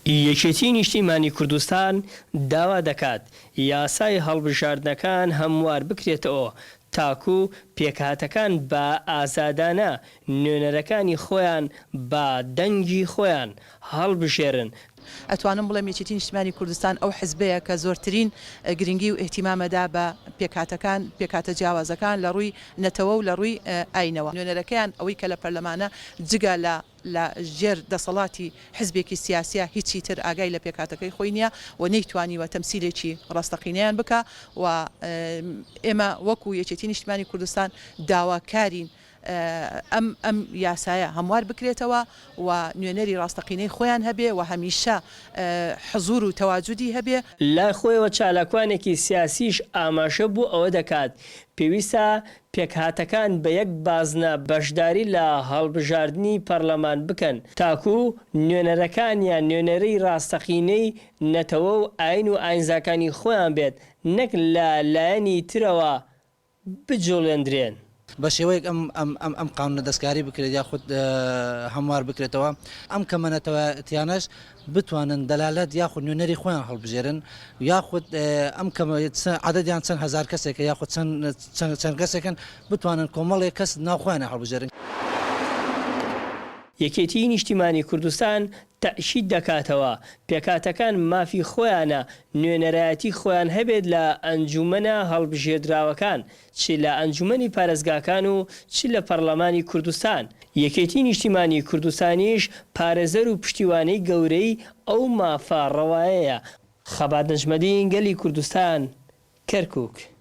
یەکێتیی نیشتیمانی کوردستان داوا دەکات یاسای هەڵبژاردنەکان هەموار بکرێتەوە تاکو پێکهاتەکان بە ئازادانە نوێنەرەکانی خۆیان بە دەنگی خۆیان هەڵبژێرن. ئەتوانم بڵێم یەکێتی نیشتیمانی کوردستان ئەو حزبەیە کە زۆرترین گرنگی و ئیهتیمامەدا بە پێکهاتەکان، پێکهاتە جیاوازەکان لە ڕووی نەتەوە و لە ڕووی ئاینەوە. نوێنەرەکەیان ئەوەی کە لە پەرلەمانە جگە لە لە ژێر دەسەڵاتی حزبێکی سیاسیە هیچی تر ئاگای لە پێکهاتەکەی خۆی نیە و نەیتوانیوە تەمسیلێکی ڕاستەقینەیان بکا و ئێمە وەکو یەکێتی نیشتمانی کوردستان داواکارین ئەم ئەم یاسایە هەموار بکرێتەوە و نوێنەری ڕاستەقینەی خۆیان هەبێ و هەمیشە حزور و تەواجودی هەبێ. لای خۆیەوە چالاکوانێکی سیاسیش ئاماژە بۆ ئەوە دەکات، پێویستە پێکهاتەکان بە یەک بازنە بەشداری لە هەڵبژاردنی پەرلەمان بکەن تاکو نوێنەرەکانیان نوێنەری ڕاستەقینەی نەتەوە و ئاین و ئاینزاکانی خۆیان بێت نەک لە لایەنی ترەوە بجوڵێندرێن. بە شێوەیەک ئەم ئەم ئەم ئەم قانونە دەستکاری بکرێت یاخود هەموار بکرێتەوە ئەم کەمە نەتەوایەتیانەش بتوانن دەلالەت یاخود نوێنەری خۆیان هەڵبژێرن یاخود ئەم کەمە عەدەدیان چەند هەزار کەسێکە یاخود چەند چەند کەسێکن بتوانن کۆمەڵێک کەس ناو خۆیان هەڵبژێرن. یەکێتیی نیشتیمانی کوردستان تەئکید دەکاتەوە، پێکهاتەکان مافی خۆیانە نوێنەرایەتی خۆیان هەبێت لە ئەنجوومەنە هەڵبژێردراوەکان، چ لە ئەنجوومەنی پارێزگاکان و چ لە پەڕلەمانی کوردستان، یەکێتی نیشتیمانی کوردستانیش پارێزەر و پشتیوانی گەورەی ئەو مافە ڕەوایەیە. خەبات نەجمەدین، گەلی کوردستان، کەرکوک.